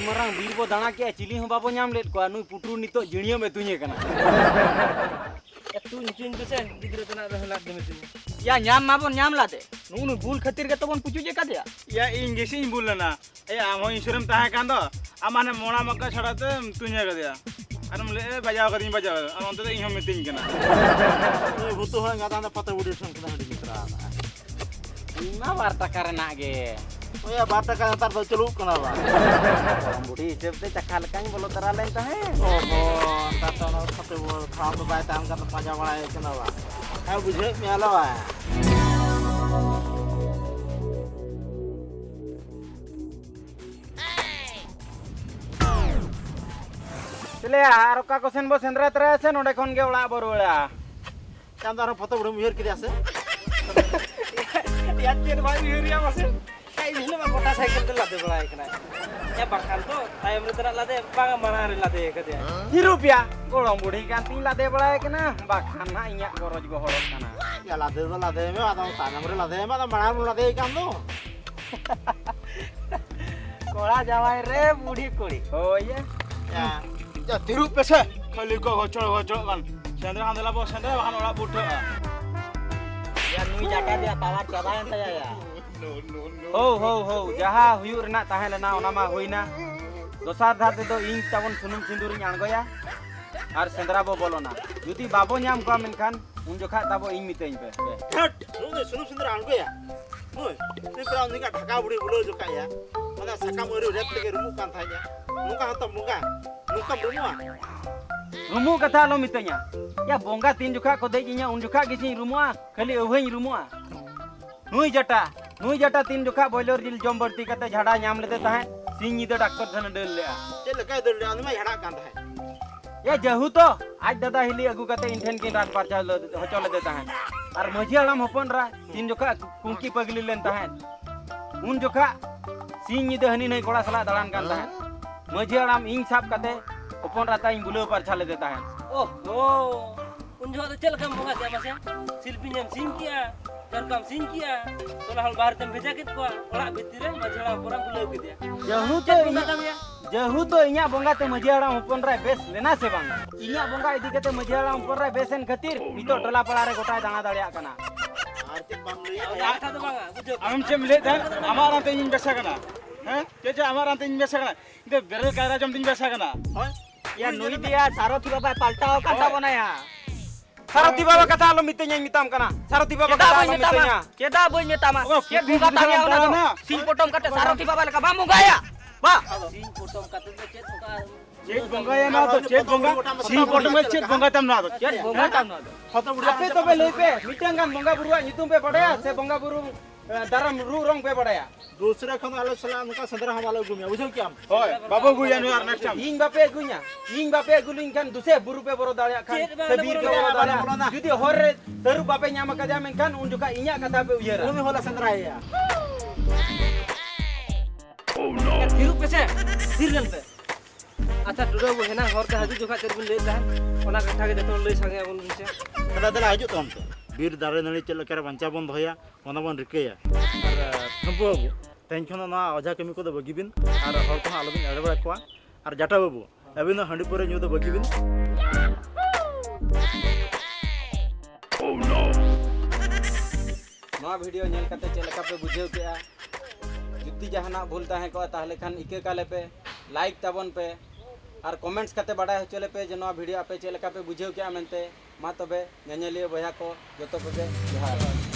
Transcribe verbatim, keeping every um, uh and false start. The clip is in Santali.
ᱢᱟᱨᱟᱝ ᱵᱤᱨ ᱵᱚ ᱫᱟᱬᱟ ᱠᱮᱜᱼᱟ, ᱪᱤᱞᱤ ᱦᱚᱸ ᱵᱟᱵᱚ ᱧᱟᱢ ᱞᱮᱫ ᱠᱚᱣᱟ᱾ ᱱᱩᱭ ᱯᱩᱴᱩᱨ ᱱᱤᱛᱚᱜ ᱡᱤᱲᱤᱭᱟᱹᱢ ᱮ ᱛᱩᱧᱮ ᱠᱟᱱᱟ᱾ ᱮ, ᱛᱩᱧ ᱦᱚᱪᱚᱧ ᱯᱮᱥᱮ, ᱜᱤᱫᱽᱨᱟᱹ ᱛᱮᱱᱟᱜ ᱨᱮᱦᱚᱸ ᱞᱟᱫ ᱫᱮ ᱢᱮᱛᱟᱹᱧᱟ᱾ ᱭᱟ, ᱧᱟᱢ ᱢᱟᱵᱚᱱ ᱧᱟᱢ ᱞᱟᱫᱮ᱾ ᱱᱩᱜᱼᱩ ᱱᱩᱭ ᱵᱩᱞ ᱠᱷᱟᱹᱛᱤᱨ ᱜᱮᱛᱚ ᱵᱚᱱ ᱯᱩᱪᱩᱡ ᱟᱠᱟᱫᱮᱭᱟ᱾ ᱭᱟ, ᱤᱧ ᱜᱮᱥᱮᱧ ᱵᱩᱞ ᱞᱮᱱᱟ᱾ ᱮ, ᱟᱢ ᱦᱚᱸ ᱤᱧ ᱥᱩᱨᱮᱢ ᱛᱟᱦᱮᱸ ᱠᱟᱱ ᱫᱚ᱾ ᱟᱢ ᱦᱟᱱᱮ ᱢᱚᱲᱟ ᱢᱚᱠᱟ ᱪᱷᱟᱲᱟ ᱛᱮᱢ ᱛᱩᱧ ᱟᱠᱟᱫᱮᱭᱟ᱾ ᱟᱨᱮᱢ ᱞᱟᱹᱭᱮᱫ, "ᱵᱟᱡᱟᱣ ᱠᱟᱫᱤᱧ, ᱵᱟᱡᱟᱣ ᱠᱟᱫᱤᱧ", ᱟᱨ ᱚᱱᱛᱮ ᱫᱚ ᱤᱧ ᱦᱚᱸ ᱢᱤᱛᱟᱹᱧ ᱠᱟᱱᱟ᱾ ᱩᱱᱤ ᱵᱷᱩᱛᱩ ᱦᱚᱸ ᱮᱸᱜᱟᱛ ᱦᱟᱱᱮ ᱯᱟᱛᱟ ᱵᱩᱰᱷᱤ ᱴᱷᱮᱱ ᱠᱷᱚᱱᱟᱜ ᱦᱟᱺᱰᱤ ᱧᱩ ᱛᱚᱨᱟ ᱟᱠᱟᱫᱼᱟ᱾ ᱤᱧ ᱢᱟ ᱵᱟᱨ ᱴᱟᱠᱟ ᱨᱮᱱᱟᱜ ᱜᱮ᱾ ᱳᱭᱟ, ᱵᱟᱨ ᱴᱟᱠᱟ ᱱᱮᱛᱟᱨ ᱫᱚ ᱪᱟᱹᱞᱩᱜ ᱠᱟᱱᱟ ᱵᱟᱝ? ᱜᱚᱲᱚᱢ ᱵᱩᱰᱷᱤ ᱦᱤᱥᱟᱹᱵ ᱛᱮ ᱪᱟᱠᱷᱟ ᱞᱮᱠᱟᱧ ᱵᱚᱞᱚ ᱛᱚᱨᱟ ᱞᱮᱱ ᱛᱟᱦᱮᱸᱫ᱾ ᱚ ᱦᱚᱸ, ᱱᱮᱛᱟᱨ ᱫᱚ ᱚᱱᱟ ᱠᱷᱟᱹᱛᱤᱨ ᱵᱚᱞ ᱴᱷᱟᱶ ᱫᱚ ᱵᱟᱭ ᱛᱟᱦᱮᱱ ᱠᱟᱱ ᱛᱟᱢᱟ, ᱯᱟᱸᱡᱟ ᱵᱟᱲᱟᱭ ᱠᱟᱱᱟ ᱵᱟᱝ? ᱦᱮᱸ, ᱵᱩᱡᱷᱟᱹᱣᱮᱫ ᱢᱮᱭᱟ ᱞᱮ ᱵᱟᱝ? ᱪᱮᱞᱮᱭᱟ, ᱟᱨ ᱚᱠᱟ ᱠᱚᱥᱮᱱ ᱵᱚ ᱥᱮᱸᱫᱽᱨᱟ ᱛᱚᱨᱟᱭᱟ ᱥᱮ ᱱᱚᱰᱮ ᱠᱷᱚᱱ ᱜᱮ ᱚᱲᱟᱜ ᱵᱚ ᱨᱩᱣᱟᱹᱲᱟ? ᱟᱢ ᱫᱚ ᱟᱨᱦᱚᱸ ᱯᱷᱚᱛᱚ ᱵᱩᱲᱦᱤᱢ ᱩᱭᱦᱟᱹᱨ ᱠᱮᱫᱮᱭᱟ ᱥᱮ? ᱭᱟ, ᱪᱮᱫ ᱵᱟᱭ ᱩᱭᱦᱟᱹᱨᱮᱭᱟ ᱢᱟᱥᱮ? ᱮᱭ, ᱤᱧ ᱦᱤᱞᱳᱜ ᱢᱟ ᱢᱚᱴᱟ ᱥᱟᱭᱠᱮᱞ ᱛᱮ ᱞᱟᱫᱮ ᱵᱟᱲᱟᱭ ᱠᱟᱱᱟ᱾ ᱮ, ᱵᱟᱠᱷᱟᱱ ᱫᱚ ᱛᱟᱭᱚᱢ ᱨᱮ ᱛᱮᱱᱟᱜ ᱞᱟᱫᱮ, ᱵᱟᱝᱟ, ᱢᱟᱲᱟᱝ ᱨᱮ ᱞᱟᱫᱮ ᱠᱟᱫᱮᱭᱟ᱾ ᱦᱤᱨᱩᱯᱭᱟ, ᱜᱚᱲᱚᱢ ᱵᱩᱰᱷᱤ ᱠᱟᱱ ᱛᱤᱧ ᱞᱟᱫᱮ ᱵᱟᱲᱟᱭ ᱠᱟᱱᱟ, ᱵᱟᱠᱷᱟᱱ ᱱᱟᱜ ᱤᱧᱟᱹᱜ ᱜᱚᱨᱚᱡᱽ ᱜᱚᱦᱚᱲᱚᱜ ᱠᱟᱱᱟ᱾ ᱭᱟ, ᱞᱟᱫᱮ ᱫᱚ ᱞᱟᱫᱮ ᱢᱮ, ᱟᱫᱚ ᱛᱟᱭᱱᱚᱢ ᱨᱮ ᱞᱟᱫᱮ ᱢᱮ, ᱟᱫᱚ ᱢᱟᱲᱟᱝ ᱨᱮ ᱞᱟᱫᱮ ᱠᱟᱱ ᱫᱚ᱾ ᱠᱚᱲᱟ ᱡᱟᱶᱟᱭ ᱨᱮ ᱵᱩᱰᱷᱤ ᱠᱩᱲᱤ᱾ ᱦᱳᱭ ᱭᱟ᱾ ᱭᱟ᱾ ᱭᱟ, ᱛᱤᱨᱩᱵ ᱯᱮᱥᱮ, ᱠᱷᱟᱹᱞᱤ ᱠᱚ ᱜᱚᱪᱚᱲ ᱜᱚᱪᱚᱲᱚᱜ ᱠᱟᱱ᱾ ᱥᱮᱸᱫᱽᱨᱟ ᱦᱚᱸ ᱫᱮᱞᱟ ᱵᱚ ᱥᱮᱸᱫᱽᱨᱟ, ᱵᱟᱠᱷᱟᱱ ᱚᱲᱟᱜ ᱵᱚ ᱩᱴᱷᱟᱹᱜᱼᱟ᱾ ᱭᱟ, ᱱᱩᱭ ᱡᱟᱴᱟ ᱨᱮᱭᱟᱜ power ᱪᱟᱵᱟᱭᱮᱱ ᱛᱟᱭᱟ ᱭᱟ᱾ ᱦᱳ, ᱦᱳ, ᱦᱳ, ᱡᱟᱦᱟᱸ ᱦᱩᱭᱩᱜ ᱨᱮᱱᱟᱜ ᱛᱟᱦᱮᱸ ᱞᱮᱱᱟ, ᱚᱱᱟ ᱢᱟ ᱦᱩᱭᱱᱟ᱾ ᱫᱚᱥᱟᱨ ᱫᱷᱟᱣ ᱛᱮᱫᱚ ᱤᱧ ᱛᱟᱵᱚᱱ ᱥᱩᱱᱩᱢ ᱥᱤᱸᱫᱩᱨᱤᱧ ᱟᱬᱜᱚᱭᱟ ᱟᱨ ᱥᱮᱸᱫᱽᱨᱟ ᱵᱚ ᱵᱚᱞᱚᱱᱟ᱾ ᱡᱩᱫᱤ ᱵᱟᱵᱚ ᱧᱟᱢ ᱠᱚᱣᱟ, ᱢᱮᱱᱠᱷᱟᱱ ᱩᱱ ᱡᱚᱠᱷᱟᱡ ᱛᱟᱵᱚ ᱤᱧ ᱢᱤᱛᱟᱹᱧ ᱯᱮ᱾ ᱯᱮ᱾ ᱦᱟᱹᱴ! ᱱᱩᱭ ᱫᱚ ᱥᱩᱱᱩᱢ ᱥᱤᱸᱫᱩᱨ ᱟᱬᱜᱚᱭᱟ? ᱱᱩᱭ, ᱱᱩᱭ ᱯᱮᱲᱟ ᱩᱱᱤ ᱜᱟ ᱰᱷᱟᱠᱟ ᱵᱩᱲᱦᱤ ᱵᱩᱞᱟᱹᱣ ᱡᱚᱠᱷᱟᱡ ᱭᱟ, ᱚᱱᱟ ᱥᱟᱠᱟᱢ ᱟᱹᱨᱩ ᱨᱮᱫ ᱛᱮᱜᱮ ᱨᱩᱢᱩᱜ ᱠᱟᱱ ᱛᱟᱦᱮᱸᱫ ᱭᱟ᱾ ᱱᱚᱝᱠᱟ ᱦᱚᱸᱛᱚᱢ ᱵᱚᱸᱜᱟ? ᱱᱚᱝᱠᱟᱢ ᱨᱩᱢᱩᱜᱼᱟ? ᱨᱩᱢᱩᱜ ᱠᱟᱛᱷᱟ ᱟᱞᱚᱢ ᱢᱤᱛᱟᱹᱧᱟ᱾ ᱭᱟ, ᱵᱚᱸᱜᱟ ᱛᱤᱱ ᱡᱚᱠᱷᱟᱡ ᱠᱚ ᱫᱮᱡ ᱤᱧᱟ, ᱩᱱ ᱡᱚᱠᱷᱟᱡ ᱜᱮᱥᱮᱧ ᱨᱩᱢᱩᱜᱼᱟ, ᱠᱷᱟᱹᱞᱤ ᱟᱹᱣᱦᱟᱹᱧ ᱨᱩᱢᱩᱜᱼᱟ᱾ ᱱᱩᱭ ᱡᱟᱴᱟ, ᱱᱩᱭ ᱡᱟᱴᱟ ᱛᱤᱱ ᱡᱚᱠᱷᱟᱡ ᱵᱚᱭᱞᱚᱨ ᱡᱤᱞ ᱡᱚᱢ ᱵᱟᱹᱲᱛᱤ ᱠᱟᱛᱮ ᱡᱷᱟᱰᱟ ᱧᱟᱢ ᱞᱮᱫᱮ ᱛᱟᱦᱮᱸᱫ, ᱥᱤᱧ ᱧᱤᱫᱟᱹ ᱰᱟᱠᱛᱚᱨ ᱴᱷᱮᱱᱮ ᱫᱟᱹᱲ ᱞᱮᱜᱼᱟ᱾ ᱪᱮᱫ ᱞᱮᱠᱟᱭ ᱫᱟᱹᱲ ᱞᱮᱜᱼᱟ? ᱩᱱᱤ ᱢᱟᱭ ᱡᱷᱟᱲᱟᱜ ᱠᱟᱱ ᱛᱟᱦᱮᱸᱫ᱾ ᱮ ᱡᱟᱹᱦᱩ ᱛᱚ, ᱟᱡ ᱫᱟᱫᱟ ᱦᱤᱞᱤ ᱟᱹᱜᱩ ᱠᱟᱛᱮ ᱤᱧ ᱴᱷᱮᱱ ᱠᱤᱱ ᱨᱟᱜᱽ ᱯᱟᱨᱪᱟᱣ ᱞᱮᱫ, ᱦᱚᱪᱚ ᱞᱮᱫᱮ ᱛᱟᱦᱮᱸᱫ᱾ ᱟᱨ ᱢᱟᱹᱡᱷᱤ ᱦᱟᱲᱟᱢ ᱦᱚᱯᱚᱱ ᱮᱨᱟ ᱛᱤᱱ ᱡᱚᱠᱷᱟᱡ ᱠᱩᱝᱠᱤ ᱯᱟᱹᱜᱽᱞᱤ ᱞᱮᱱ ᱛᱟᱦᱮᱸᱫ, ᱩᱱ ᱡᱚᱠᱷᱟᱡ ᱥᱤᱧ ᱧᱤᱫᱟᱹ ᱦᱟᱹᱱᱤ ᱱᱟᱹᱭ ᱠᱚᱲᱟ ᱥᱟᱞᱟᱜ ᱫᱟᱬᱟᱱ ᱠᱟᱱ ᱛᱟᱦᱮᱸᱫ᱾ ᱢᱟᱹᱡᱷᱤ ᱦᱟᱲᱟᱢ ᱤᱧ ᱥᱟᱵ ᱠᱟᱛᱮ ᱦᱚᱯᱚᱱ ᱮᱨᱟ ᱛᱟᱭ ᱤᱧ ᱵᱩᱞᱟᱹᱣ ᱯᱟᱨᱪᱷᱟ ᱞᱮᱫᱮ ᱛᱟᱦᱮᱸᱫ᱾ ᱳᱦᱳ, ᱩᱱ ᱡᱚᱠᱷᱚᱡ ᱫᱚ ᱪᱮᱫ ᱞᱮᱠᱟᱢ ᱵᱚᱸᱜᱟ ᱠᱮᱜᱼᱟ ᱢᱟᱥᱮ? ᱥᱤᱞᱯᱤᱧ ᱮᱢ ᱥᱤᱧ ᱠᱮᱜᱼᱟ, ᱪᱟᱨᱠᱟᱢ ᱥᱤᱧ ᱠᱮᱜᱼᱟ, ᱴᱚᱞᱟ ᱦᱚᱲ ᱵᱟᱦᱨᱮ ᱛᱮᱢ ᱵᱷᱮᱡᱟ ᱠᱮᱫ ᱠᱚᱣᱟ, ᱚᱲᱟᱜ ᱵᱷᱤᱛᱤᱨ ᱨᱮ ᱢᱟᱹᱡᱷᱤ ᱦᱟᱲᱟᱢ ᱦᱚᱯᱚᱱ ᱮᱢ ᱵᱩᱞᱟᱹᱣ ᱠᱮᱫᱮᱭᱟ᱾ ᱡᱟᱹᱦᱩ ᱪᱮᱫ ᱛᱮ ᱵᱚᱸᱜᱟ ᱤᱧ ᱠᱟᱹᱢᱤᱭᱟ? ᱡᱮᱦᱮᱛᱩ ᱤᱧᱟᱹᱜ ᱵᱚᱸᱜᱟ ᱛᱮ ᱢᱟᱹᱡᱷᱤ ᱦᱟᱲᱟᱢ ᱦᱚᱯᱚᱱ ᱨᱟᱭ ᱵᱮᱥ ᱞᱮᱱᱟ ᱥᱮ ᱵᱟᱝ? ᱤᱧᱟᱹᱜ ᱵᱚᱸᱜᱟ ᱤᱫᱤ ᱠᱟᱛᱮ ᱢᱟᱹᱡᱷᱤ ᱦᱟᱲᱟᱢ ᱦᱚᱯᱚᱱ ᱨᱟᱭ ᱵᱮᱥ ᱮᱱ ᱠᱷᱟᱹᱛᱤᱨ ᱱᱤᱛᱚᱜ ᱴᱚᱞᱟ ᱯᱟᱲᱟ ᱨᱮ ᱜᱚᱴᱟᱭ ᱫᱟᱬᱟ ᱫᱟᱲᱮᱭᱟᱜ ᱠᱟᱱᱟ᱾ ᱟᱨ ᱪᱮᱫ ᱵᱟᱢ ᱞᱟᱹᱭᱟ? ᱚᱱᱟ ᱠᱟᱛᱷᱟ ᱫᱚ ᱵᱟᱝᱟ, ᱵᱩᱡᱷᱟᱹᱣ᱾ ᱟᱢᱮᱢ ᱪᱮᱫ ᱮᱢ ᱞᱟᱹᱭᱮᱫ ᱛᱟᱦᱮᱸᱫ? ᱟᱢᱟᱜ ᱨᱟᱱ ᱛᱮ ᱤᱧᱤᱧ ᱵᱮᱥ ᱟᱠᱟᱱᱟ? ᱦᱮᱸ? ᱪᱮᱫ ᱪᱮᱫ ᱟᱢᱟᱜ ᱨᱟᱱ ᱛᱮ ᱤᱧ ᱵᱮᱥ ᱟᱠᱟᱱᱟ? ᱤᱧ ᱫᱚ ᱵᱮᱨᱮᱞ ᱠᱟᱭᱨᱟ ᱡᱚᱢ ᱛᱤᱧ ᱵᱮᱥ ᱟᱠᱟᱱᱟ᱾ ᱦᱳᱭ᱾ ᱭᱟ, ᱱᱩᱭ ᱫᱚᱭᱟ ᱥᱟᱨᱚᱛᱷᱤ ᱵᱟᱵᱟᱭ ᱯᱟᱞᱴᱟᱣ ᱟᱠᱟᱱ ᱦᱳᱭ᱾ ᱛᱟᱵᱚᱱᱟ ᱭᱟ᱾ ᱥᱟᱨᱚᱛᱷᱤ ᱵᱟᱵᱟ ᱠᱟᱛᱷᱟ ᱟᱞᱚᱢ ᱢᱤᱛᱟᱹᱧᱟ, ᱤᱧ ᱢᱮᱛᱟᱢ ᱠᱟᱱᱟ᱾ ᱥᱟᱨᱚᱛᱷᱤ ᱵᱟᱵᱟ ᱪᱮᱫᱟᱜ ᱠᱟᱛᱷᱟ ᱵᱟᱹᱧ ᱟᱞᱚᱢ ᱢᱮᱛᱟᱢᱟ? ᱢᱤᱛᱟᱹᱧᱟ᱾ ᱪᱮᱫᱟᱜ ᱵᱟᱹᱧ ᱢᱮᱛᱟᱢᱟ? ᱚ, ᱪᱮᱫ ᱯᱩᱛᱷᱤ ᱵᱚᱸᱜᱟ ᱠᱚ ᱛᱟᱢ ᱭᱟ ᱚᱱᱟ ᱫᱚ? ᱫᱟᱬᱟᱱᱟ᱾ ᱥᱤᱧ ᱯᱚᱴᱚᱢ ᱠᱟᱛᱮ ᱥᱟᱨᱚᱛᱷᱤ ᱵᱟᱵᱟ ᱞᱮᱠᱟ ᱵᱟᱢ ᱵᱚᱸᱜᱟᱭᱟ? ᱵᱟ᱾ ᱥᱤᱧ ᱯᱚᱴᱚᱢ ᱠᱟᱛᱮ ᱫᱚ ᱪᱮᱫ ᱚᱱᱠᱟ ᱪᱮᱫ ᱵᱚᱸᱜᱟᱭᱟ ᱱᱚᱣᱟ ᱫᱚ? ᱪᱮᱫ ᱵᱚᱸᱜᱟ? ᱥᱤᱧ ᱯᱚᱴᱚᱢ ᱠᱟᱛᱮ ᱪᱮᱫ ᱵᱚᱸᱜᱟ ᱛᱟᱢ ᱱᱚᱣᱟ ᱫᱚ? ᱪᱮᱫ ᱵᱚᱸᱜᱟ ᱛᱟᱢ ᱱᱚᱣᱟ ᱫᱚ? ᱟᱯᱮ ᱛᱚᱵᱮ ᱞᱟᱹᱭ ᱯᱮ, ᱢᱤᱫᱴᱟᱝ ᱜᱟᱱ ᱵᱚᱸᱜᱟ ᱵᱩᱨᱩᱣᱟᱜ ᱧᱩᱛᱩᱢ ᱯᱮ ᱵᱟᱰᱟᱭᱟ ᱥᱮ ᱵᱚᱸᱜᱟ ᱵᱩᱨᱩ, ᱮ, ᱫᱟᱨᱟᱢ ᱨᱩ ᱨᱚᱝ ᱯᱮ ᱵᱟᱰᱟᱭᱟ? ᱫᱩᱥᱨᱟ ᱠᱷᱚᱱ ᱟᱞᱮ ᱥᱟᱞᱟᱜ ᱱᱚᱝᱠᱟ ᱥᱮᱸᱫᱽᱨᱟ ᱦᱚᱸ ᱵᱟᱞᱮ ᱟᱹᱜᱩ ᱢᱮᱭᱟ, ᱵᱩᱡᱷᱟᱹᱣ ᱠᱮᱜᱼᱟᱢ? ᱦᱳᱭ, ᱵᱟᱵᱚ ᱟᱹᱜᱩᱭᱟ ᱱᱩᱭ ᱟᱨ next time᱾ ᱤᱧ ᱵᱟᱯᱮ ᱟᱹᱜᱩᱧᱟ, ᱤᱧ ᱵᱟᱯᱮ ᱟᱹᱜᱩ ᱞᱤᱧ ᱠᱷᱟᱱ ᱫᱩᱥᱮ ᱵᱩᱨᱩ ᱯᱮ ᱵᱚᱨᱚ ᱫᱟᱲᱮᱭᱟᱜ ᱠᱷᱟᱱ, ᱪᱮᱫ ᱵᱟᱝ ᱥᱮ ᱵᱤᱨ ᱯᱮ ᱵᱚᱨᱚ ᱫᱟᱲᱮᱭᱟᱜᱼᱟ? ᱡᱩᱫᱤ ᱦᱚᱨ ᱨᱮ ᱛᱟᱹᱨᱩᱵ ᱵᱟᱯᱮ ᱧᱟᱢ ᱟᱠᱟᱫᱮᱭᱟ, ᱢᱮᱱᱠᱷᱟᱱ ᱩᱱ ᱡᱚᱠᱷᱟᱜ ᱤᱧᱟᱹᱜ ᱠᱟᱛᱷᱟ ᱯᱮ ᱩᱭᱦᱟᱹᱨᱟ᱾ ᱩᱱᱤ ᱦᱚᱸᱞᱮ ᱥᱮᱸᱫᱽᱨᱟᱭᱮᱭᱟ᱾ ᱛᱷᱤᱨᱚᱜ ᱯᱮᱥᱮ, ᱛᱷᱤᱨ ᱞᱮᱱ ᱯᱮ᱾ ᱟᱪᱪᱷᱟ, ᱴᱩᱰᱩ ᱵᱟᱹᱵᱩ, ᱦᱮᱱᱟᱝ ᱦᱚᱨ ᱛᱮ ᱦᱤᱡᱩᱜ ᱡᱚᱠᱷᱟᱡ ᱪᱮᱫ ᱵᱤᱱ ᱞᱟᱹᱭᱮᱫ ᱛᱟᱦᱮᱸᱫ? ᱚᱱᱟ ᱠᱟᱛᱷᱟ ᱜᱮ ᱡᱚᱛᱚ ᱞᱟᱹᱭ ᱥᱟᱸᱜᱮ ᱟᱵᱚᱱ ᱵᱤᱱ ᱥᱮ᱾ ᱫᱮᱞᱟ, ᱫᱮᱞᱟ, ᱦᱤᱡᱩᱜ ᱛᱟᱵᱚᱱ ᱯᱮ᱾ ᱵᱤᱨ ᱫᱟᱨᱮ ᱱᱟᱹᱲᱤ ᱪᱮᱫ ᱞᱮᱠᱟ ᱨᱮ ᱵᱟᱧᱪᱟᱣ ᱵᱚᱱ ᱫᱚᱦᱚᱭᱟ, ᱚᱱᱟ ᱵᱚᱱ ᱨᱤᱠᱟᱹᱭᱟ᱾ ᱟᱨ, ᱮ, ᱴᱷᱟᱹᱢᱯᱩ ᱵᱟᱹᱵᱩ, ᱛᱮᱦᱮᱧ ᱠᱷᱚᱱ ᱫᱚ ᱱᱚᱣᱟ ᱚᱡᱷᱟ ᱠᱟᱹᱢᱤ ᱠᱚᱫᱚ ᱵᱟᱹᱜᱤ ᱵᱤᱱ ᱟᱨ ᱦᱚᱲ ᱠᱚᱦᱚᱸ ᱟᱞᱚᱵᱤᱱ ᱮᱲᱮ ᱵᱟᱲᱟ ᱠᱚᱣᱟ᱾ ᱟᱨ ᱡᱟᱴᱟ ᱵᱟᱹᱵᱩ, ᱟᱹᱵᱤᱱ ᱫᱚ ᱦᱟᱺᱰᱤ ᱯᱟᱹᱣᱨᱟᱹ ᱧᱩ ᱫᱚ ᱵᱟᱹᱜᱤ ᱵᱤᱱ᱾ ᱱᱚᱣᱟ video ᱧᱮᱞ ᱠᱟᱛᱮ ᱪᱮᱫ ᱞᱮᱠᱟ ᱯᱮ ᱵᱩᱡᱷᱟᱹᱣ ᱠᱮᱜᱼᱟ? ᱡᱩᱫᱤ ᱡᱟᱦᱟᱱᱟᱜ ᱵᱷᱩᱞ ᱛᱟᱦᱮᱸ ᱠᱚᱜᱼᱟ, ᱛᱟᱦᱚᱞᱮ ᱠᱷᱟᱱ ᱤᱠᱟᱹ ᱠᱟᱞᱮ ᱯᱮ, like ᱛᱟᱵᱚᱱ ᱯᱮ, ᱟᱨ comments ᱠᱟᱛᱮ ᱵᱟᱰᱟᱭ ᱦᱚᱪᱚ ᱞᱮᱯᱮ ᱡᱮ ᱱᱚᱣᱟ video ᱟᱯᱮ ᱪᱮᱫ ᱞᱮᱠᱟ ᱯᱮ ᱵᱩᱡᱷᱟᱹᱣ ᱠᱮᱜᱼᱟ ᱢᱮᱱᱛᱮ᱾ ᱢᱟ ᱛᱚᱵᱮ, ᱧᱮᱧᱮᱞᱤᱭᱟᱹ ᱵᱚᱭᱦᱟ ᱠᱚ, ᱡᱚᱛᱚ ᱠᱚᱜᱮ ᱡᱚᱦᱟᱨ᱾